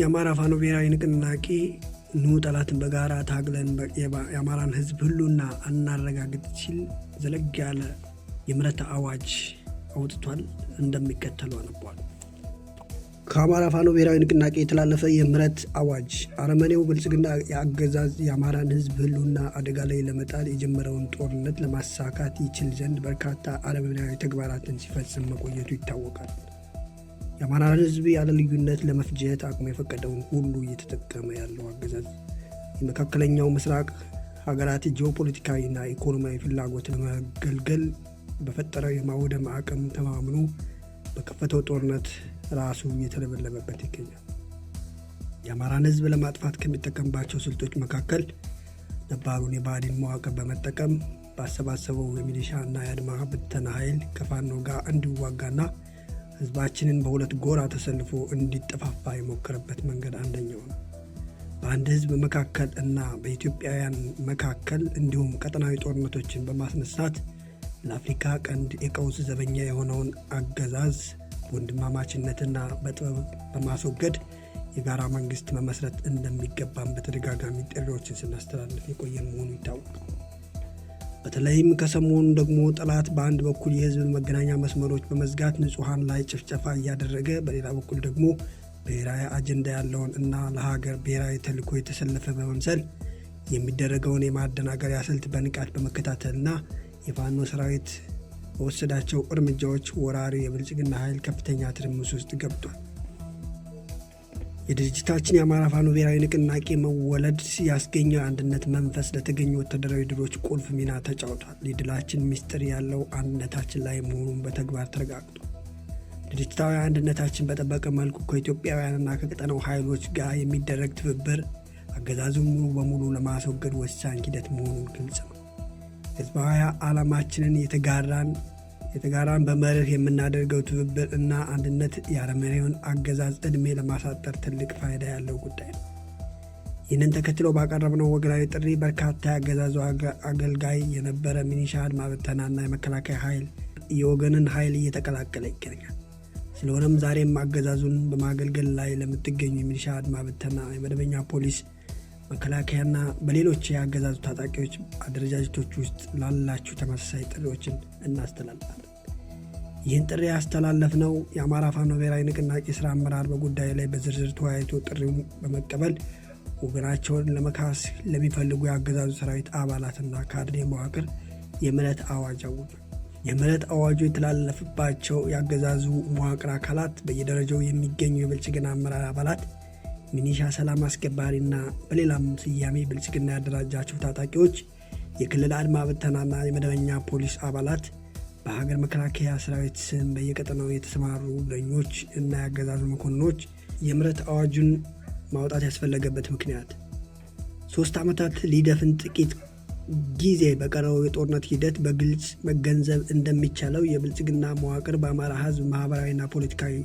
የአማራ ፋኖ ብሔራዊ ንቅናቄ ኑ ጠላትን በጋራ ታግለን የአማራን ሕዝብ ህልውና እናረጋግጥ ሲል ዘለግ ያለ የምህረት አዋጅ አውጥቷል። እንደሚከተለው አነቧል። ከአማራ ፋኖ ብሔራዊ ንቅናቄ የተላለፈ የምህረት አዋጅ። አረመኔው ብልጽግና የአገዛዝ የአማራን ሕዝብ ህልውና አደጋ ላይ ለመጣል የጀመረውን ጦርነት ለማሳካት ይችል ዘንድ በርካታ አረመኔያዊ ተግባራትን ሲፈጽም መቆየቱ ይታወቃል። የአማራን ሕዝብ ያለ ልዩነት ለመፍጀት አቅሙ የፈቀደውን ሁሉ እየተጠቀመ ያለው አገዛዝ የመካከለኛው ምስራቅ ሀገራት ጂኦፖለቲካዊና ኢኮኖሚያዊ ፍላጎት ለመገልገል በፈጠረው የማውደም አቅም ተማምኖ በከፈተው ጦርነት ራሱ እየተለበለበበት ይገኛል። የአማራን ሕዝብ ለማጥፋት ከሚጠቀምባቸው ስልቶች መካከል ነባሩን የብአዴን መዋቅር በመጠቀም ባሰባሰበው የሚሊሻ እና የአድማ ብተና ኃይል ከፋኖ ጋር እንዲዋጋና ሕዝባችንን በሁለት ጎራ ተሰልፎ እንዲጠፋፋ የሞከረበት መንገድ አንደኛው ነው። በአንድ ሕዝብ መካከል እና በኢትዮጵያውያን መካከል እንዲሁም ቀጠናዊ ጦርነቶችን በማስነሳት ለአፍሪካ ቀንድ የቀውስ ዘበኛ የሆነውን አገዛዝ በወንድማማችነትና በጥበብ በማስወገድ የጋራ መንግስት መመስረት እንደሚገባም በተደጋጋሚ ጥሪዎችን ስናስተላልፍ የቆየን መሆኑ ይታወቃል። በተለይም ከሰሞኑ ደግሞ ጠላት በአንድ በኩል የህዝብን መገናኛ መስመሮች በመዝጋት ንጹሐን ላይ ጭፍጨፋ እያደረገ፣ በሌላ በኩል ደግሞ ብሔራዊ አጀንዳ ያለውን እና ለሀገር ብሔራዊ ተልዕኮ የተሰለፈ በመምሰል የሚደረገውን የማደናገሪያ ስልት በንቃት በመከታተልና የፋኖ ሰራዊት በወሰዳቸው እርምጃዎች ወራሪ የብልጽግና ኃይል ከፍተኛ ትርምስ ውስጥ ገብቷል። የድርጅታችን የአማራ ፋኖ ብሔራዊ ንቅናቄ መወለድ ያስገኘው የአንድነት መንፈስ ለተገኙ ወታደራዊ ድሎች ቁልፍ ሚና ተጫውቷል። የድላችን ምስጢር ያለው አንድነታችን ላይ መሆኑን በተግባር ተረጋግጧል። ድርጅታዊ አንድነታችን በጠበቀ መልኩ ከኢትዮጵያውያንና ከቀጠናው ኃይሎች ጋር የሚደረግ ትብብር አገዛዙን ሙሉ በሙሉ ለማስወገድ ወሳኝ ሂደት መሆኑን ግልጽ ነው። ህዝባዊ ዓላማችንን የተጋራን በመርህ የምናደርገው ትብብር እና አንድነት የአረመኔውን አገዛዝ ዕድሜ ለማሳጠር ትልቅ ፋይዳ ያለው ጉዳይ ነው። ይህንን ተከትሎ ባቀረብነው ወገናዊ ጥሪ በርካታ የአገዛዙ አገልጋይ የነበረ ሚሊሻ፣ አድማ ብተናና የመከላከያ ኃይል የወገንን ኃይል እየተቀላቀለ ይገኛል። ስለሆነም ዛሬም አገዛዙን በማገልገል ላይ ለምትገኙ የሚሊሻ፣ አድማ ብተና፣ የመደበኛ ፖሊስ፣ መከላከያና በሌሎች የአገዛዙ ታጣቂዎች አደረጃጀቶች ውስጥ ላላችሁ ተመሳሳይ ጥሪዎችን እናስተላልፋለን። ይህን ጥሪ ያስተላለፍነው የአማራ ፋኖ ብሔራዊ ንቅናቄ ስራ አመራር በጉዳዩ ላይ በዝርዝር ተወያይቶ ጥሪውን በመቀበል ወገናቸውን ለመካስ ለሚፈልጉ የአገዛዙ ሰራዊት አባላትና ካድሬ መዋቅር የምህረት አዋጅ አውጇል። የምህረት አዋጁ የተላለፈባቸው የአገዛዙ መዋቅር አካላት በየደረጃው የሚገኙ የብልጽግና አመራር አባላት፣ ሚኒሻ፣ ሰላም አስከባሪና በሌላም ስያሜ ብልጽግና ያደራጃቸው ታጣቂዎች፣ የክልል አድማ ብተናና የመደበኛ ፖሊስ አባላት፣ በሀገር መከላከያ ሰራዊት ስም በየቀጠናው የተሰማሩ እግረኞች እና የአገዛዙ መኮንኖች። የምህረት አዋጁን ማውጣት ያስፈለገበት ምክንያት 3 ዓመታት ሊደፍን ጥቂት ጊዜ በቀረው የጦርነት ሂደት በግልጽ መገንዘብ እንደሚቻለው የብልጽግና መዋቅር በአማራ ሕዝብ ማህበራዊና ፖለቲካዊ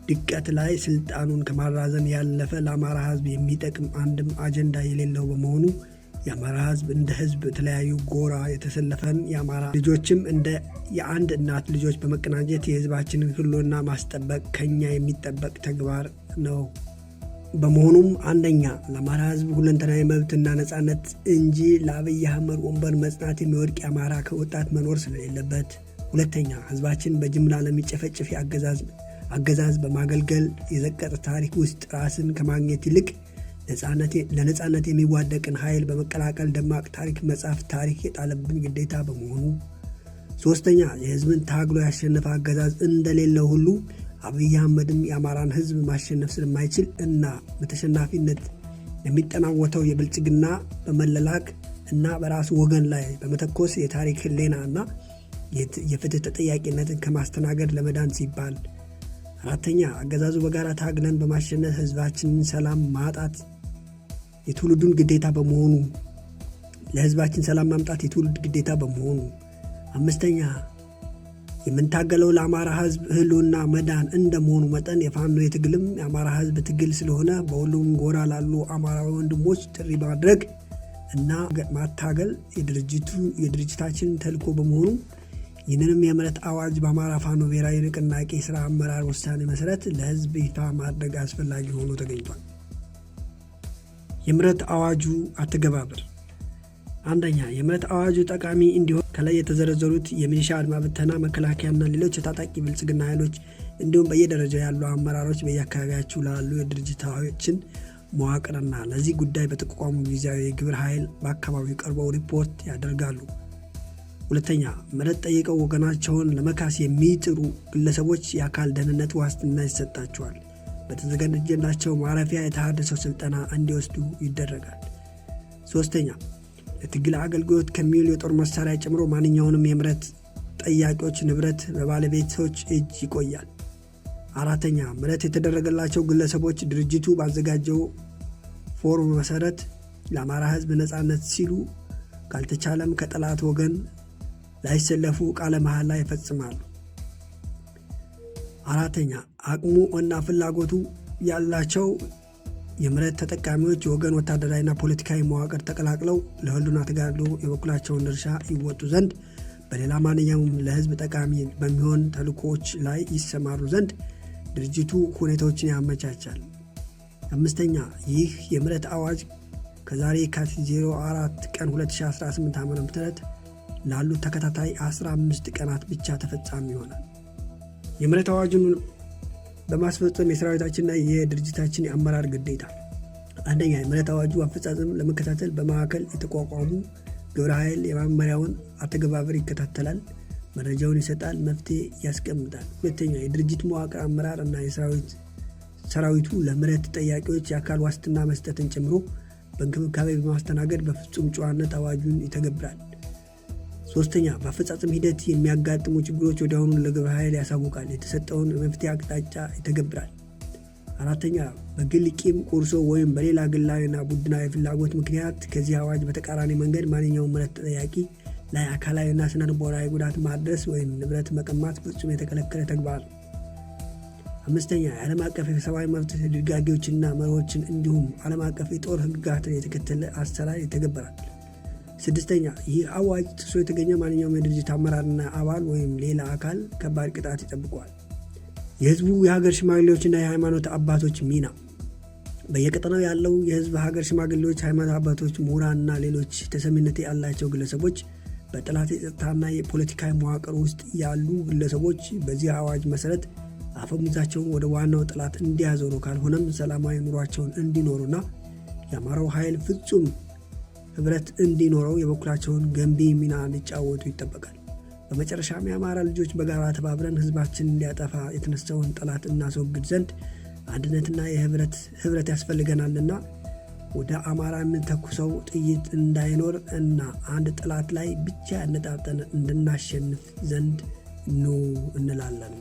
ድቀት ላይ ስልጣኑን ከማራዘም ያለፈ ለአማራ ሕዝብ የሚጠቅም አንድም አጀንዳ የሌለው በመሆኑ፣ የአማራ ሕዝብ እንደ ሕዝብ በተለያዩ ጎራ የተሰለፈን የአማራ ልጆችም እንደ የአንድ እናት ልጆች በመቀናጀት የሕዝባችንን ህልውና ማስጠበቅ ከኛ የሚጠበቅ ተግባር ነው። በመሆኑም አንደኛ፣ ለአማራ ሕዝብ ሁለንተናዊ መብትና ነፃነት እንጂ ለአብይ አህመድ ወንበር መጽናት የሚወድቅ የአማራ ወጣት መኖር ስለሌለበት፣ ሁለተኛ፣ ሕዝባችን በጅምላ ለሚጨፈጭፍ አገዛዝ በማገልገል የዘቀጠ ታሪክ ውስጥ ራስን ከማግኘት ይልቅ ለነፃነት የሚዋደቅን ኃይል በመቀላቀል ደማቅ ታሪክ መጻፍ ታሪክ የጣለብን ግዴታ በመሆኑ፣ ሶስተኛ፣ የህዝብን ታግሎ ያሸነፈ አገዛዝ እንደሌለ ሁሉ አብይ አህመድም የአማራን ህዝብ ማሸነፍ ስለማይችል እና በተሸናፊነት የሚጠናወተው የብልጽግና በመለላክ እና በራሱ ወገን ላይ በመተኮስ የታሪክ ህሌና እና የፍትህ ተጠያቂነትን ከማስተናገድ ለመዳን ሲባል፣ አራተኛ፣ አገዛዙ በጋራ ታግለን በማሸነፍ ህዝባችንን ሰላም ማጣት የትውልዱን ግዴታ በመሆኑ፣ ለህዝባችን ሰላም ማምጣት የትውልድ ግዴታ በመሆኑ፣ አምስተኛ፣ የምንታገለው ለአማራ ህዝብ ህልውና መዳን እንደመሆኑ መጠን የፋኖ የትግልም የአማራ ህዝብ ትግል ስለሆነ በሁሉም ጎራ ላሉ አማራዊ ወንድሞች ጥሪ ማድረግ እና ማታገል የድርጅታችን ተልዕኮ በመሆኑ ይህንንም የምህረት አዋጅ በአማራ ፋኖ ብሔራዊ ንቅናቄ ስራ አመራር ውሳኔ መሰረት ለህዝብ ይፋ ማድረግ አስፈላጊ ሆኖ ተገኝቷል። የምህረት አዋጁ አተገባበር፦ አንደኛ፣ የምህረት አዋጁ ጠቃሚ እንዲሆን ከላይ የተዘረዘሩት የሚሊሻ፣ አድማ ብተና፣ መከላከያና ሌሎች የታጣቂ ብልጽግና ኃይሎች እንዲሁም በየደረጃው ያሉ አመራሮች በየአካባቢያችሁ ላሉ የድርጅታችን መዋቅርና ለዚህ ጉዳይ በተቋቋሙ ጊዜያዊ የግብረ ኃይል በአካባቢው ቀርበው ሪፖርት ያደርጋሉ። ሁለተኛ፣ ምህረት ጠይቀው ወገናቸውን ለመካስ የሚጥሩ ግለሰቦች የአካል ደህንነት ዋስትና ይሰጣቸዋል። በተዘጋጀላቸው ማረፊያ የተሃድሶ ስልጠና እንዲወስዱ ይደረጋል። ሶስተኛ፣ ለትግል አገልግሎት ከሚውል የጦር መሳሪያ ጨምሮ ማንኛውንም የምህረት ጠያቂዎች ንብረት በባለቤቶች እጅ ይቆያል። አራተኛ፣ ምህረት የተደረገላቸው ግለሰቦች ድርጅቱ ባዘጋጀው ፎርም መሰረት ለአማራ ሕዝብ ነፃነት ሲሉ ካልተቻለም ከጠላት ወገን ላይሰለፉ ቃለ መሐላ ይፈጽማሉ። አራተኛ፣ አቅሙ እና ፍላጎቱ ያላቸው የምህረት ተጠቃሚዎች የወገን ወታደራዊና ፖለቲካዊ መዋቅር ተቀላቅለው ለህልውና ተጋድሎ የበኩላቸውን ድርሻ ይወጡ ዘንድ፣ በሌላ ማንኛውም ለህዝብ ጠቃሚ በሚሆን ተልእኮዎች ላይ ይሰማሩ ዘንድ ድርጅቱ ሁኔታዎችን ያመቻቻል። አምስተኛ፣ ይህ የምህረት አዋጅ ከዛሬ የካቲት 04 ቀን 2018 ዓ.ም ላሉት ተከታታይ 15 ቀናት ብቻ ተፈጻሚ ይሆናል። የምህረት አዋጁን በማስፈጸም የሰራዊታችንና የድርጅታችን የአመራር ግዴታ፦ አንደኛ፣ የምህረት አዋጁ አፈጻጸም ለመከታተል በማዕከል የተቋቋሙ ግብረ ኃይል የመመሪያውን አተገባበር ይከታተላል፣ መረጃውን ይሰጣል፣ መፍትሄ ያስቀምጣል። ሁለተኛ፣ የድርጅት መዋቅር አመራር እና ሰራዊቱ ለምህረት ጠያቂዎች የአካል ዋስትና መስጠትን ጨምሮ በእንክብካቤ በማስተናገድ በፍጹም ጨዋነት አዋጁን ይተገብራል። ሶስተኛ፣ በአፈጻጸም ሂደት የሚያጋጥሙ ችግሮች ወዲያውኑ ለግብረ ኃይል ያሳውቃል፣ የተሰጠውን መፍትሄ አቅጣጫ ይተገብራል። አራተኛ፣ በግል ቂም ቁርሾ ወይም በሌላ ግላዊና ቡድናዊ ፍላጎት ምክንያት ከዚህ አዋጅ በተቃራኒ መንገድ ማንኛውም ምህረት ተጠያቂ ላይ አካላዊና ስነልቦናዊ ጉዳት ማድረስ ወይም ንብረት መቀማት ፍጹም የተከለከለ ተግባር ነው። አምስተኛ፣ የዓለም አቀፍ የሰብአዊ መብት ድንጋጌዎችንና መርሆችን እንዲሁም ዓለም አቀፍ የጦር ሕግጋትን የተከተለ አሰራር ይተገበራል። ስድስተኛ፣ ይህ አዋጅ ጥሶ የተገኘ ማንኛውም የድርጅት አመራርና አባል ወይም ሌላ አካል ከባድ ቅጣት ይጠብቀዋል። የህዝቡ የሀገር ሽማግሌዎችና የሃይማኖት አባቶች ሚና፦ በየቀጠናው ያለው የህዝብ ሀገር ሽማግሌዎች፣ ሃይማኖት አባቶች፣ ምሁራንና ሌሎች ተሰሚነት ያላቸው ግለሰቦች በጠላት የጸጥታና የፖለቲካዊ መዋቅር ውስጥ ያሉ ግለሰቦች በዚህ አዋጅ መሰረት አፈሙዛቸውን ወደ ዋናው ጠላት እንዲያዞሩ፣ ካልሆነም ሰላማዊ ኑሯቸውን እንዲኖሩና የአማራው ኃይል ፍጹም ህብረት እንዲኖረው የበኩላቸውን ገንቢ ሚና ሊጫወቱ ይጠበቃል። በመጨረሻም የአማራ ልጆች በጋራ ተባብረን ህዝባችንን ሊያጠፋ የተነሳውን ጠላት እናስወግድ ዘንድ አንድነትና የህብረት ህብረት ያስፈልገናልና ወደ አማራ የምንተኩሰው ጥይት እንዳይኖር እና አንድ ጠላት ላይ ብቻ ያነጣጠን እንድናሸንፍ ዘንድ ኑ እንላለን።